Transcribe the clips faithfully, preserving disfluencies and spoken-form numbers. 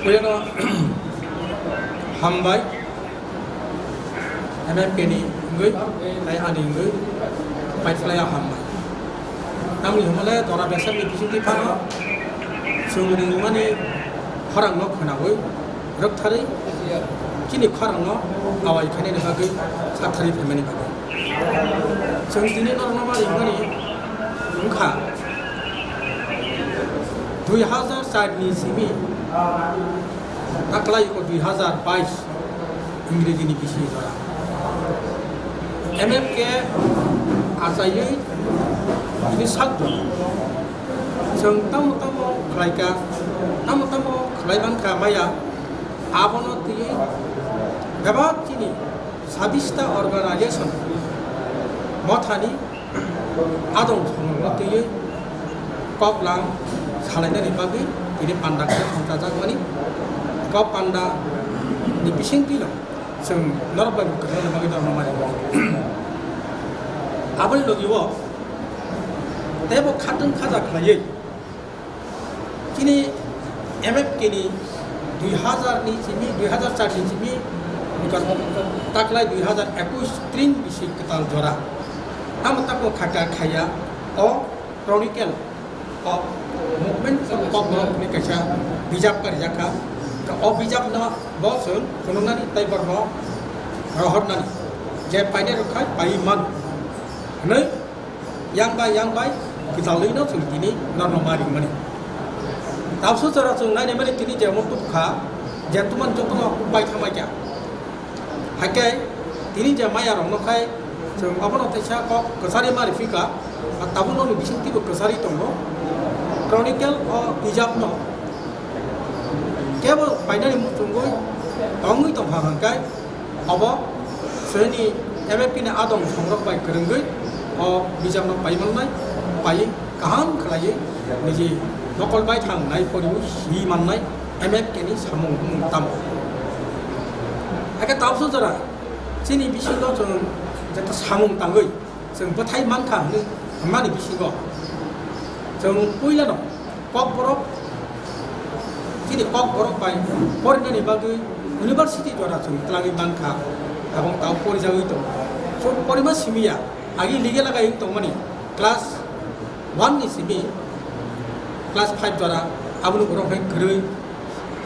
Puilano hambai, M M K ni wngwi, tei ani wngwi, paithlai hambai. Tamni hwnmale dora besakni bisingtwi phano chwng ringmani khorangno khwnawi rwktharwi chini khorangno awai khainani bagwi saktharwi phaimani bagwi. Chwng tini norokno ma ringmani wngkha dui hazar char ni simi taklai ko dui hazar bais Ingreji ni bisi jora. M M K achaiwi tini sak jora. Chwng tamo tamo khlaika, tamo tamo khlai mankha maya, abono twiwi bebak chini sabista organization mothani adong thongno twiwi koklam salainani bagwi tini panda khe thangchajakmani. Bo panda ni bisingtwino chwng norok bai kwthangna bagwi norokno mari. Aboni logi o teibo khatwng khaja khlaiwi chini M F K ni dui hazar ni simi, dui hazar char ni simi, taklai dui hazar ekush tring bisi kwtal jora. Tamo tamo khaka khaya o Chronicle of Movement of Kokborok hwnwi kaisa bijap karijak kha. O bijapno bo chwng phunuknani tei borokno rohornani je painai rwkha paiwi man hwnwi yang bai yang bai kwchalwino chwng tini norno ma ringmani. Tabukso jora chwng nainai mani tini je omo tubukha je tuman jotono bai thangbai kha. Hakhe tini je maya rokno khai chwng obono teisa kok kwchari ma riphi kha, a tabukno ni bisingtwi bo kwchari tongo. Chronicle o bijapno kebo painani muchungwi tongwi tongkha hwnkhai obo chwngni M F P ni adong songrok bai kwrwngwi o bijapno pai mannai, pai kaham khlaiwi niji nokol bai thangnai poriwi si mannai. M F K ni samung bumung tamo. Hakhe tabukso jora chini bisingo chwng jeta samung tangwi chwng bwthai mankha hwnwi hwnmani bisingo chwng puilano Kokborok, chini Kokborok bai porinani bagwi university jora chwng twlangwi mankha, abong tao porijagwi tongo. Chwng porima simiya, agi legal lagai tongmani class one ni simi class five jora aboni borok hai kwrwi,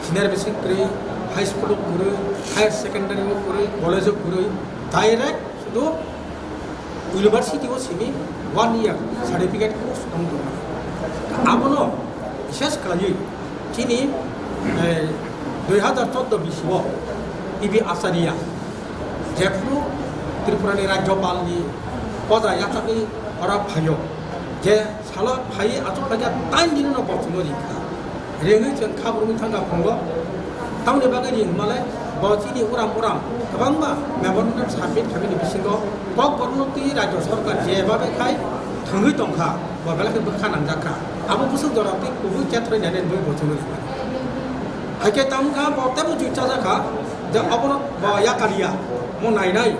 senior basic kwrwi, high school o kwrwi, higher secondary o kwrwi, college o kwrwi, direct sudu university o simi one year certificate course tong tong. Abono ses khlaiwi chini, eh, dui hazar chordo bisi o P B Acharya jephru Tripura ni Rajyapal ni poja yachakni ora phaio je salo phaiwi achuk phaikha tain dino no bochungo ringkha. Ringwi chwng khabrumwi thangkha phungo. Tamoni bagwi ring hwnmale bo chini uram uram kwbangma memorandum submit khaimani bisingo Kokborokno twi Rajya Sarkar je babe khai thwngwi tongkha, bo belai khe bwkha nangjakha. Abo bwswk jora twi kubui chathroi nai nai bo bochungo ringmani. Haikhe tamo wngkha bo teibo jui chajakha je obono bo yakaliya, mo nainai.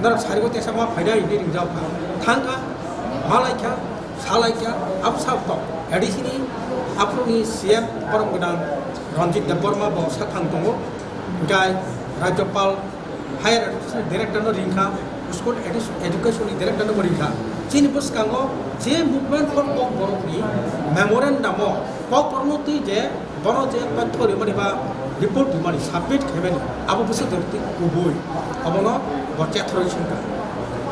Norok sarigo tesa ma phainai hinwi ringjak kha. Thang kha, ma lai kha, sa lai kha, abo sa tok. A D C ni aphuru ni C M borom gwnang Ranjit Debbarma bo sa thang tongo. Hingkai Rajyapal Higher Education Director no ring kha, School Edu-, Education ni Director no bo ring kha. Chini bwskango je Movement for Kokborok ni memorandum o Kokborok no twi je Bono je totho rimani ba report rimani submit khaimani abo bwswk jora twi kubui abono bo chethroi songkha.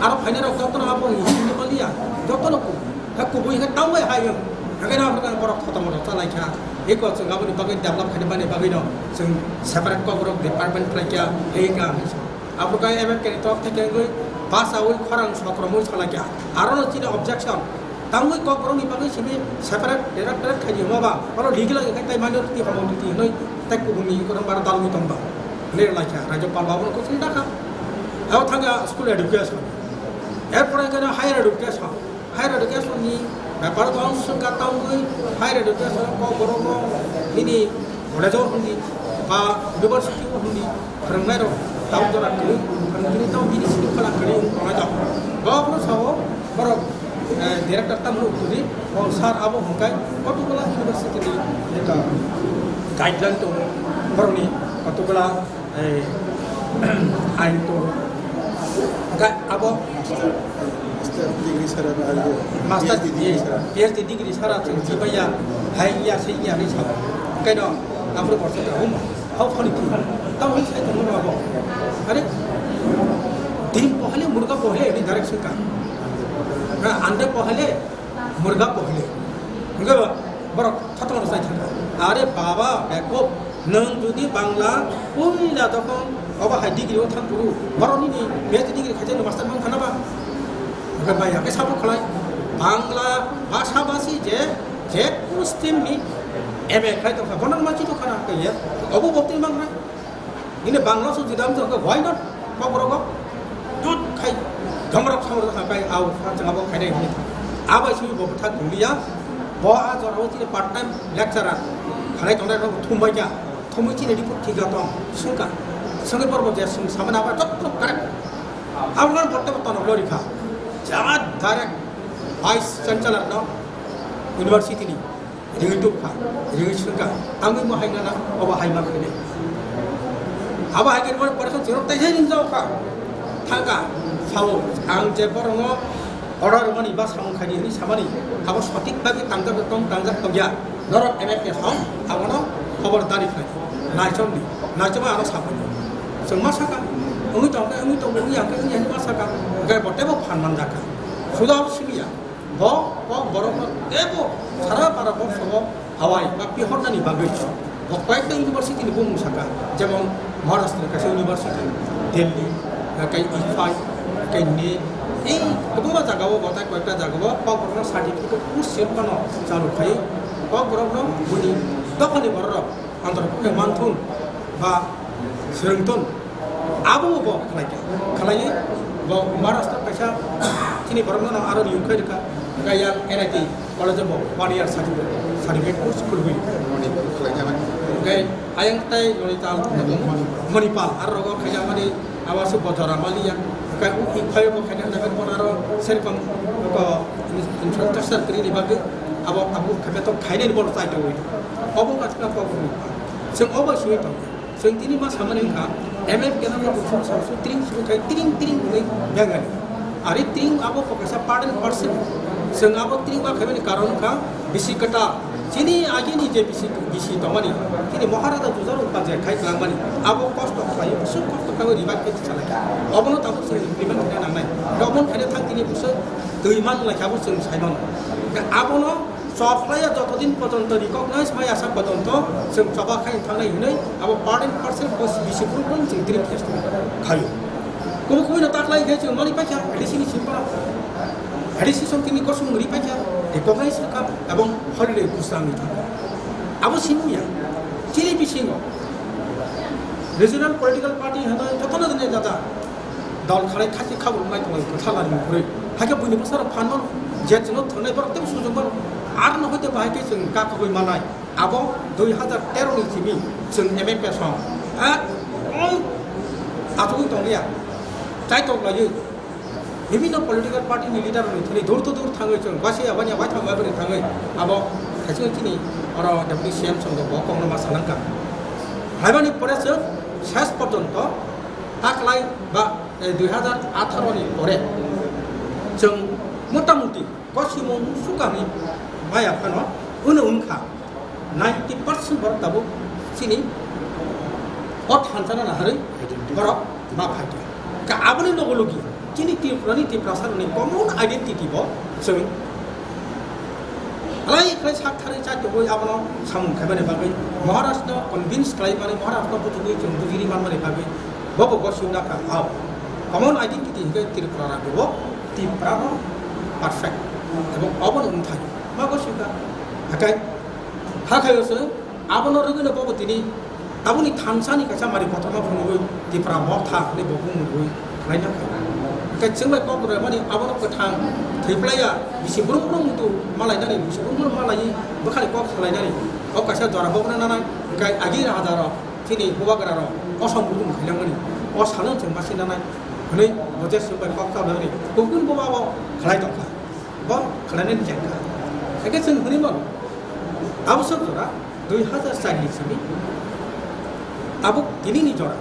Aro phainai rok jotono abo hinwi maliya jotono kubui. Khe kubui khe tamo hai hai wng. Hakheno abo borok thotomo rok chalai kha. Eko chwng aboni bagwi develop khaina bani bagwino chwng separate Kokborok department khlai kha. Eka hinwi sa. Abo khe M M K ni tok theke wngwi pass awi khorang sokromwi salai kha. Arono chini objection. Tangwi Kokborokni bagwi simi separate, direct, direct khai di, hwnba ba, oro legal age khai tai minority homo titi hinwi tai kubuni korang bara dalwi tong ba. Hinwi lai kha, Rajyapal babu no kuchung dakha. Abo thangkha school education. Erpore khe higher education. Higher education ni bepar o tong sung ka tangwi higher education Kokborok no nini college o hundi ba university o hundi. Phwrwngnairok tamo jora kwrwi, phwrwngtwini tamo bini sini phala kwrwi wng tongnai jok. Bohrok sao borok Eh, director tamo tuli, o sir abo hwnkhe Kotukula University ni jeta guideline tongo, borokni Kotukula, eh, ain tongo. Hwnkhe abo master degree sara ba, master, P H D degree sara. P H D degree sara chwng chibaiya, hai ya, se ya ni sabo. Hwnkhe no, aphuru borsa ta hum. Hao phani phi. Tamo hwn sai tongno abo. Are, din pohale, murga pohale, ini direct sengka. Na, ande pohale, murga pohale. Hwnkhe borok thotong rw sai thangkha. Are baba, beko, nwng jodi Bangla, puila tokon, obo hai degree o thang kuru. Borok nini P H D degree khaijak master man khana ba. Hwnkhe bai, hwnkhe sabo khlai. Bangla bhasha basi je, je kunu stream ni M A khlai tongkha, bono ma chito khana hwnkhe ye. Obo bokti mangra. Nini Bangla so jidam jang khe, why not? Kokborok o. Dut khai. Jomrok samrok kha kai, au, kha changa bo khainai hini. Abai simi bo bwthak wngya. Bo a jora o chini part time lecturer. Khalai tongnai rok thumbai kha. Thumui chini report thik tong. Sungka. Sungui borok je sung samana aba jotto correct. Aboni botte bo tonok lori kha. Jama direct vice chancellor no university ni. Ringwi tubkha, ringwi swngkha, tangwi mo hai gana, obo hai ma khainai. Abo hai khe pore khe chwrwk tai sai ringjao kha. Thangkha, sao, ang je borokno order rwmani ba samung khaidi hwnwi samani, abo sotik bagwi tangjak tong, tangjak tongya. Norok M F S hong, abono khobor dari khlai. Naichomni, naichomai ano samani. Chwng ma sakha, wngwi tong khe, wngwi tong, wngya khe, wngya hwnwi ma sakha. Hwnkhe bo teibo phan manjakha. Suda abo simiya. Bo, bo borokno teibo sara para borsogo awai ba pihornani bagwi bo koyekta university ni bumung saka, jemon Maharashtra ni kaisa university, Delhi, tei IFAI, tei NIT, ei kwbangma jagao bo tei koyekta jagao Kokborokno certificate course siyok phano chalu khai Kokborokno buini dophani bororok Andhra Pradesh manthun ba swrwngthun, abo bo khlai kha. Khlaiwi bo Maharashtra kaisa chini borokno no aro niyok khai rwkha. Hwnkhe yang N I T college bo one year certificate, certificate course khulwi. Manipal khlai kha. Hwnkhe ayang tai Nainital, Manipal, aro rogo khaina mani abo aswk bo jora maliya. Hwnkhe u IFAI bo khaina hwnkhe bo aro serokam ko infrastructure kwrwini bagwi abo abo khaina to khainani bo chai tongwi. Obo kaisa kokborokni. Chwng obo simi tong. Chwng tini ma samani wngkha, M F K no buphang samsung tring simi khai tring tring hwnwi bengani. Ari tring abo bo kaisa part and parcel. Chwng abo tring ma khaimani karon wngkha bisi kwtal. Chini agini je bisi, bisi tongmani, chini Maharaja Dujar Upadhyay khai kwlangmani, abo kosto khlai, bwswk kosto khlai ribai khai tisalai kha. Obono tabuk chwng implement khaina nangnai. Obono khaina thang tini bwswk twi man lai kha bo chwng sai mano. Abono Chophlaiya jotodin pojonto recognize mai asa pojonto chwng choba khai thangnai hinwi abo part and parcel bisi group rok chwng tini test khaio. Kubui kubui no taklai khe chwng mani paikha A D C ni simpra. A D C song tini kosong ri paikha, recognize kha ebong holiday kusang ni thangkha. Abo sinuya chini bisingo regional political party hwnwi jotono jani jata dol khalai khasi khabur mai tongo kwthalani mukhrwi. Hakhe buini bwsarok phan mano, je chwngno thwngnai borok teibo sujok mano. Arno hoite bahai khe chwng kakhogwi manai. Abo dui hazar tero ni simi chwng M F S song. Ekdom achugwi tongliya. Chaitok laiwi. Bibhinno political party ni leader rokni thani door to door thangwi chwng waisa ya wanya waitham waibrwi thangwi abo thaichung chini oro deputy C M song bo kokno ma salangkha. Haibani pore chwng ses porjonto taklai ba, eh, dui hazar atharo ni pore chwng motamuti kosimung sukani maya phano uno wngkha ninety percent borok tabuk chini o thansa no naharwi borok ma phaikha. Ka aboni logo logi chini Tripura ni Tiprasa rokni common identity bo chwng Alai khlai sak tharwi chai tongwi abono samung khaimani bagwi Maharashtra convince khlaimani, Maharashtra butugwi chwng bujiri manmani bagwi bobo gosio nakha hao. Common identity hinkhe Tripura rajyo bo Tripura no perfect. Ebong obono wngthai ma gosio kha. Hakai, hakhaio chwng abono rwgwino bobo tini Aboni thansani kaisa mari kotorma phunugwi Tipra motha hinwi bo bumungwi khlaina kha. Hwnkhe chwng bai kok rwmani abono kwthang thwiplaiya bisi brum brum muitu malainani, bisi brum brum malaiwi bwkhani kok salainani, o kaisa jora bokna nanai, hwnkhe agi rajarok chini bubagrarok kosom brum khailangmani, o salo chwng basi nanai hwnwi bo je chwng bai kok chablaimani, kubun bo abo khlai tongkha. Bo khlainani jengkha. Haikhe chwng hwnwi mano, tabuk sok jora dui hazar char ni simi tabuk tinini jora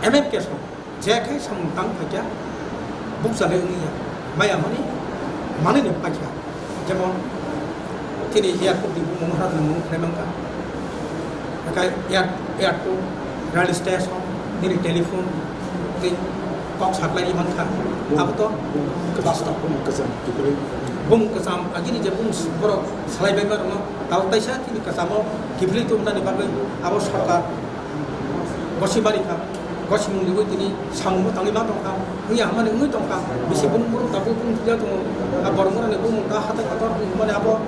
M F K song je khai samung tang phaikha, bukchalai wngya, maya mani manwino paikha. Jemon chini airport ni bumung, Maharaj ni bumung khlai mankha. Haikhe air-, airport, rail station, nini telephone, tei kok saklai mankha. Abo to bumung kwcham, bumung kwcham, kiphilwi. Bumung kwcham, agini je bumung s-, borok salai bai ma rwno, tabuk taisa chini kwchamo kiphilwi tongmani bagwi abo sorkar gosi bari kha. Gosimung ni tini samung bo tangwi ma tongkha, wngya hwnmani wngwi tongkha, bisi bumung bumung tabuk bumung thwiya tongo, a borok mora ni bumung ta hatai kotor wngmani abo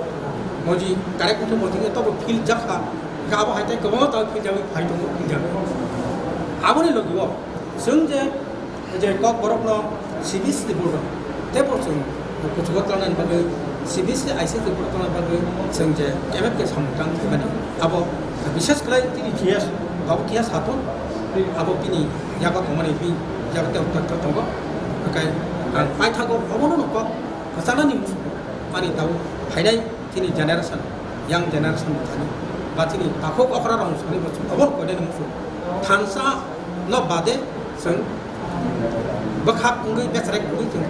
moji direct wngkhe moji wngya tobo field jak kha, hwnkhe abo hai tei kwbangma tabuk field jagwi phai tongo, field jagwi. Aboni logi o chwng je, je kok borok no C B S ni board o tei bo chwng kuchugo tlangnani bagwi, C B S ni I C S ni borok tlangnani bagwi chwng je M F K samung tang khaimani. Abo bishes khlai tini G S, abo kiya satung, abo bini yago tongmani bini yago tei utter tongo. Haikhe ang paithago obono no kok kwchanani muchungo ani tabuk phainai chini generation, young generation thani ba chini takhuk okra rok thani bo chwng obono koinani muchungo. Thansa no bade chwng bwkhak wngwi, bwsarek wngwi chwng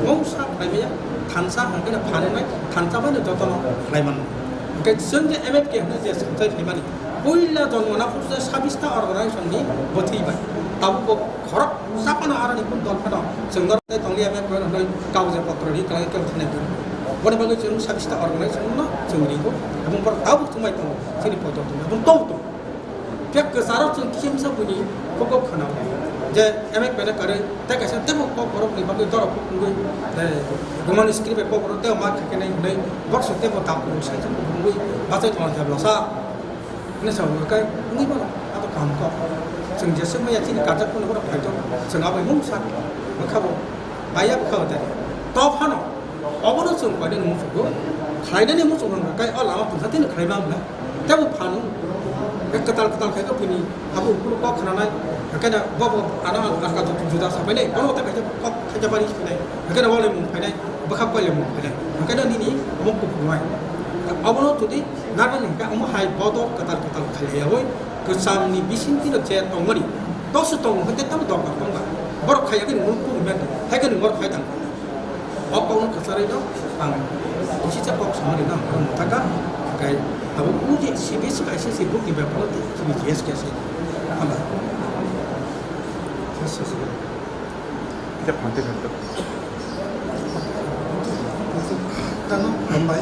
mungsa khlai maya, thansa hwnkhe no phan wngnai, thansa bai no jotono khlai mano. Hwnkhe chwng je M F K hwnwi je swngchai phaimani, puila jonmo na phuru je sabista organization ni bwthwi bai. Tabuk bo khorok sa phano aroni kun dol phano chwng norok tei tongli M F K hwnwi kaugoj potro ri kwlai khe thani. Boni bagwi chwng sabista organization no chwng ringo, ebong borok tabuk chwngbai tongo chini poito tongwi, ebong tong tong. Phiya kwcharo chwng kisa misa buini kok kok khwnao je M F K bai kwrwi tei kaisa teibo kok borokni bagwi dorok kok wngwi, eh, Roman script bai kok borok teibo ma khaikhe nai hwnwi borok se teibo tak kwrwng sai wngwi bachai tongo jebla sa hwnwi sa wngkha wngwi mano abo kaham kok. Chwng jeswk maya chini kajak phano borok phaito chwng abo mungsa wngkha bo baiya wngkha bo tei to phano. Obono chwng koinani muchungo, khlainani muchung hwnba khe o lama tongsa tini khlai ma hwnla. Tebo phano, kwtal kwtal khe bini abo ukulu kok khnanai, haikhe bo bo ano ano raka juda sapainai, bono ta kaisa kok khaija bari sinai, haikhe wale mung phainai, bwkha koile mung phainai, haikhe nini omo kuphungnai. Obono jodi narwknani hwnkhe omo hai bodol kwtal kwtal khlaiyaui, kwchamni bisingtwi je tongmani, tosu tongo hwnkhe tamo dorkar tongba, borok khaiya khe nung kuphungnai, haikhe nung borok khai tang. O kokno kwcharwi no ang kisisa kok samani no ang mwthangkha, hwnkhe abo wngkhe C B S E, I C S E book ni beparo tei chini G S K se. Hambai. Kisa phanti phanti. Kano hambai.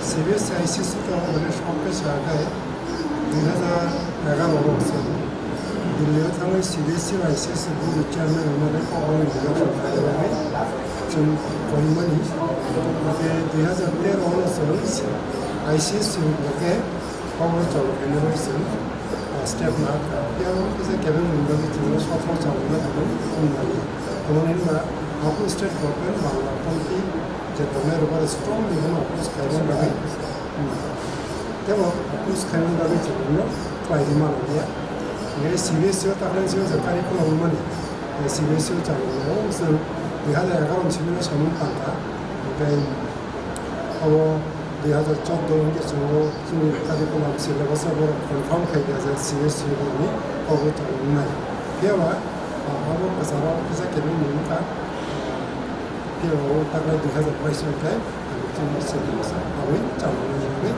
C B S E, I C S E to ang bole short khe sa khe. Dui hazar egaroh o se Delhi o thangwi C B S E bai I C S E board ni chairman rwmani kok rwmani election khaina bagwi chwng koimani. Hwnkhe dui hazar tero o chwng I C S E hwnkhe kok rw chol khaina bagwi chwng, ah, step nakha. Phiya bo kisa kebeng ni bagwi chwng sotro chalokna thangwi wngmani. Tamoni hwnba abo state government Bangla ponti je tongnai rwbar strongly bono oppose khaimani bagwi. Tebo oppose khaimani bagwi chwngno khlai rwma nangya. Hwnkhe C B S E o takhwlai sio je curriculum wngmani, C B S E o chwng chwng dui hazar egaroh ni simi no samung tangkha. Hwnkhe abo dui hazar choudo hwnkhe chwng o chini curriculum syllabus o borok confirm khaikha je C B S E borokni kok rw chwng wngnai. Phiya ba abo kwcharo kisa kebeng ni wngkha. Phiya ba o takhwlai dui hazar bais hwnkhe Chini sini masa abui chama ni bagwi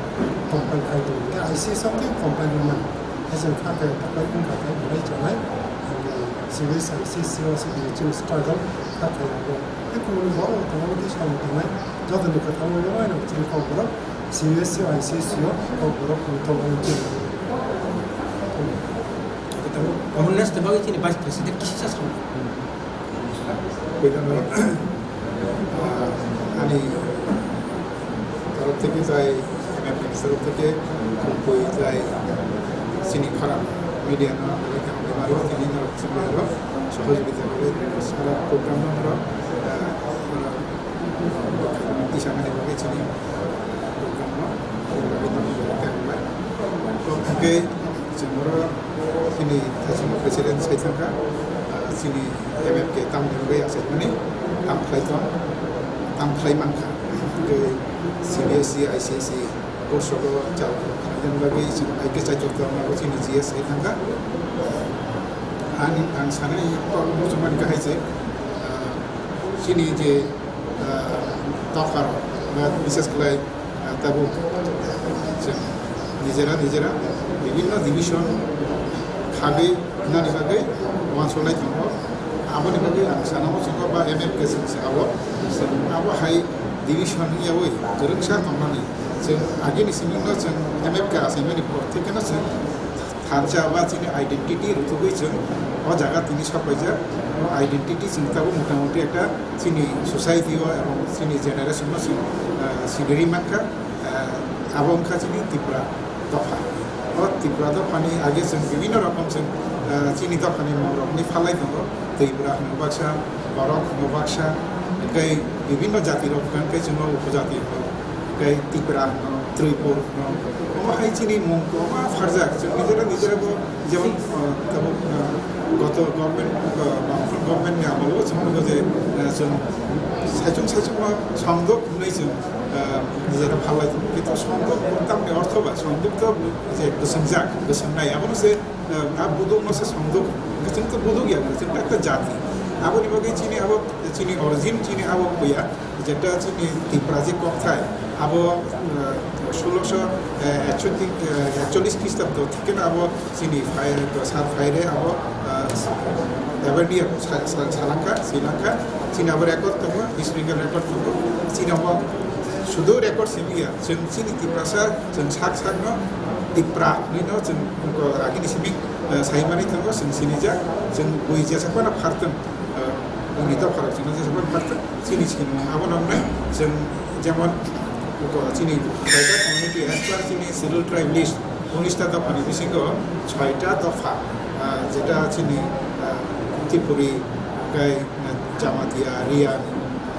complain khai tongo. Khe I C S something complain mano. Hajan kha khe complain wngkha khe belai chalai. C B S I C S o se bini chini struggle kha khai abo. Khe kumuni borok tongo tei samung tangnai. Jotoni kwthang bai bai no chini kok borok C B S I C S o kok borok ni tongo chini. Omo next bagwi chini vice president kisa samung. Puilano, ah, ani torof theke jai, M F N torof theke, Khumpui jai, chini khorang media no, tini norok chini aro sohojogita khe sara program no norok, ah, norok tisanani bagwi chini program no, hwnkhe, Chwng oro chini Thaichung president sai thangkha, ah, chini M F K tamni bagwi achaimani tam khlai tong, tam khlai mankha. C B S E, I C S E course rogo chal khlaina bagwi chwng I K chaitok tongma bo chini G S hai thangkha. Ani ang sanai kok muchungmani kahai se, ah, chini je, ah, dopha rok, ba bises khlai, ah, tabuk chwng nijera nijera bibinno division khagwi nani bagwi uansuknai tongo. Aboni bagwi ang sana muchungo ba M F K chwng sao, abo hai division wngyawi kwrwngsa tongmani. Chwng agini simingno chwng M F K achaimani por thekeno chwng thansa ba chini identity rwtugwi chwng o jaga tini sopaijak. O identity chwng tabuk motamuti ekta chini society o ebong chini generation no chwng, ah, siniri mankha. Ah, abo wngkha chini Tipra dopha. O Tipra dophani age chwng bibinno rokom chwng, ah, chini dophani mung rokni phalai tongo. Twibra hwnwi baksa, Borok hwnwi baksa, tei bibinno jati rok hwnkhe chwngno upojati hwno, tei Tipra hwno, Tripur hwno. Omo hai chini mung kwbangma pharjak. Chwng nijera nijera bo jemon, ah, tabuk, ah, goto government, ah, Bamfront government ni amolo chwng nugo je, ah, chwng saichung saichung ma songdok hwnwi chwng, ah, nijera phalai tongo. Kintu songdok tamni ortho ba songdok to je kwswngjak, kwswngnai. Abono se, ah, a buduk no se songdok. Chwng to buduk ya, chwng to ekta jati. Aboni bagwi chini abo, chini origin chini abo kuya. Jeta chini Tipra je kokthai, abo, eh, sulosho, eh, ekchotri, eh, ekcholish Christabdo, thikeno abo chini phai, sar phaire abo, eh, Aberdeen sa-, sa-, salangkha, silangkha, chini abo record tongo, historical record tongo, chini abo sudu record simi ya, chwng chini Tiprasa, chwng sak sakno Tipra hwnwi no chwng, eh, agini simi, eh, saimani tongo, chwng sinijak, chwng bui jesa phano phartwng. Ah, nini to pharok chini jesa phano phartwng, chini sini abo nongnai, chwng jemon, ko chini kaisa community as per chini schedule tribe list, unis ta dophani bisingo soita dopha, ah, jeta chini, ah, Tripuri, tei, ah, Jamatia, Riang,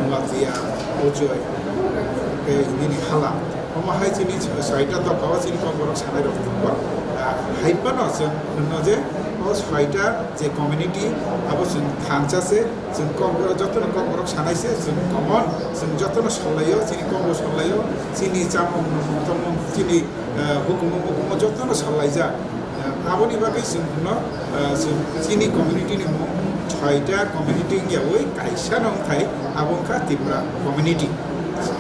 Nuatia, Ujoi, tei nini hala. Omo hai chini soita dopha o chini kokborok sanai rok tongo. Ah, hai phano chwng hwnno je o soita je community abo chwng thansa se, chwng kokborok jotono kokborok sanai se, chwng common, chwng jotono sollaio, chini kokbo sollaio, chini chamung nungmung tongmung, chini, ah, hukumu mukumu jotono sollaijak. Ah, aboni bagwi chwng hwnno, ah, chwng chini community ni mung soita community wngyawi kaisa no wngthai, abo wngkha Tipra community.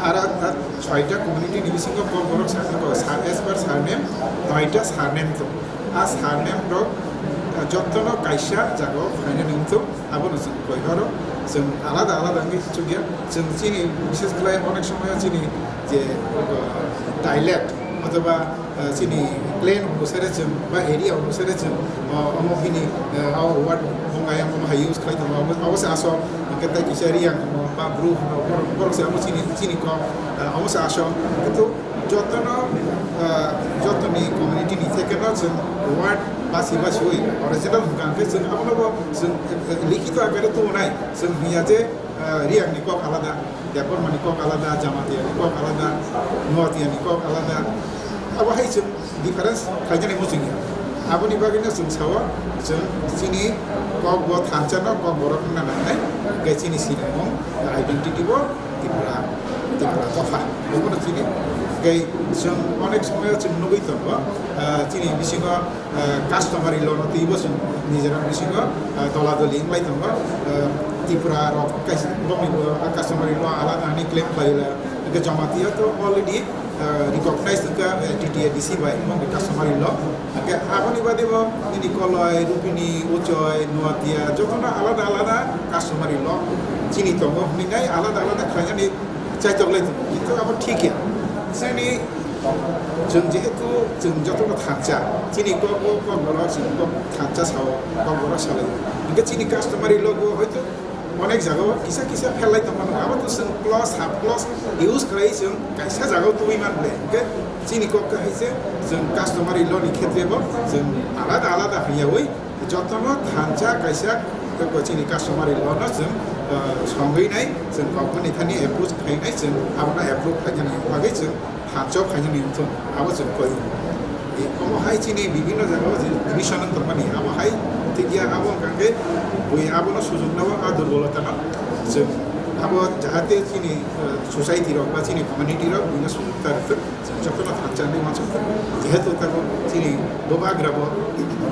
Ara, ah, soita community ni bisingo kokborok sa, sa, as per surname, noita surname tong. A surname rok, ah, jotono kaisa jagao phainani wngthok, abono chwng koi horo, chwng alada alada wngwi chukya, chwng chini, bishes khlai onek somoyo chini je, ah, dialect othoba, ah, chini clan onusare chwng ba area onusare chwng, ah, omo bini, ah, o word bongayang omo hai use khlai tongo, obo, obo se aswk, hwnkhe tei kisa Riang hwno ba Bru hwno, borok, borok se omo chini, chini kok, ah, omo se aswk. Kintu jotono, ah, jotoni community ni thekeno chwng word basi basiwi original hwnkha hwnkhe chwng abonobo chwng, eh, likhito akare tubunai, chwng hwnya je, ah, Riang ni kok alada, Debbarma ni kok alada, Jamatia ni kok alada, Nuatia ni kok alada. Abo hai chwng difference khlainani muchungya. Aboni bagwino chwng sao, chwng chini kok bo thansa no kok borok wngna nangnai, tei chini sinimung, identity bo Tipra, Tipra dopha. Bono chini, tei chwng onek somoyo chwng nugwi tongo, ah, chini bisingo, ah, customary law no twibo chwng nijera bisingo, ah, dola doli wnglai tongo, ah, Tipra rok kaisa bokni bo, ah, customary law alada hinwi claim khlai la, hwnkhe Jamatia to already, ah, recognize wngkha, ah, T T A D C bai, omo wngkha customary law. Hwnkhe aboni bade bo nini Koloi, Rupini, Uchoi, Nuatia, jotono alada alada customary law chini tongo, hwnwi nai alada alada khlainani chaitok lai tongo, kintu abo thik ya. Chini, chwng jehetu chwng jotono thansa, chini kok, kok, kok borok, chini kok thansa sao, kok borok salai. Hwnkhe chini customary law bo hoito onek jagao kisa kisa pherlai tongmano, abo to chwng clause, sub clause use khlai chwng kaisa jagao tubui man ble. Hwnkhe chini kok kahai se chwng customary law ni khetre bo chwng alada alada hwnyawi jotono thansa kaisa kok chini customary law no chwng, ah, songwi nai, chwng kok mani thani approach khai nai, chwng abono approve khainani bagwi chwng thansa khainani wngthung, abo chwng koi. Omo hai chini bibhinno jagao je division wng tongmani, abo hai thik ya, abo wngkha khe bui abono sujuknabo a durbolotano chwng, Abo jahate chini, eh, society rok ba chini community rok bini sujukta rwthwk, chwng jotono thansa hinwi uansukha. Jehetu tabuk chini bubagra bo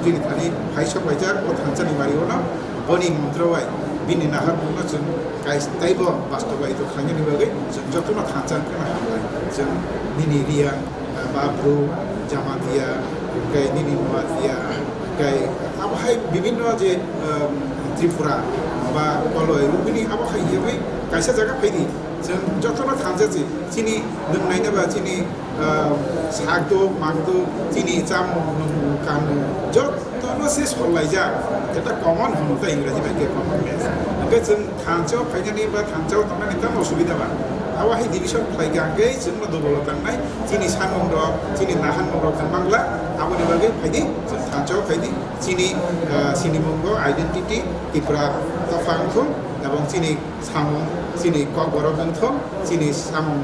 chini thani phaisok laijak o thansa ni bari o no boni montro bai bini naharmung no chwng kais taibo bastobaito khlainani bagwi chwng jotono thansa wngkhana hambai. Chwng nini Riang, ah, Babru, Jamatia, hwnkhe nini Noatia, hwnkhe abo hai bibinno je, um, Tripura ba Koloi, bini abo hai yogwi kaisa jaga phaidi. Chwng jotono thansa si, chini nwng naina ba chini, um, sak duk, mak duk, chini chamung, nwng, kanmung, jotono se sol laijak. Jeta common hwnwi ta Ingraji bai khe common base. Hwnkhe chwng thansa o phainani ba thansa o tongnani tamo osubida ba. Abo hai division khlai kha hwnkhe chwngno durbolo tangnai, chini sanmung rok, chini naharmung rok thang mangla, aboni bagwi phaidi, chwng thansa o phaidi, chini, ah, sinimungo identity, Tripura topha wngthung, ebong chini samung, chini kokborok wngthung, chini samung,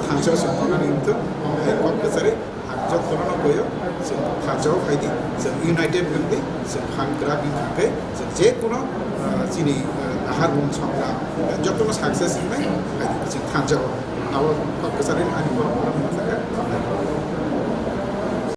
thansa o chwng tongnani wngthung, omo hai kok kwcharwi. Ang jotono no koyo, chwng thansa o phaidi, chwng united wngdi, chwng phan kwrak wngkha khe, chwng je kuno, ah, chini, ah, naharmung songram, jotono success wngnai, phaidi, chwng thansa o. Abo kok kwcharwi ani borok no masa khe.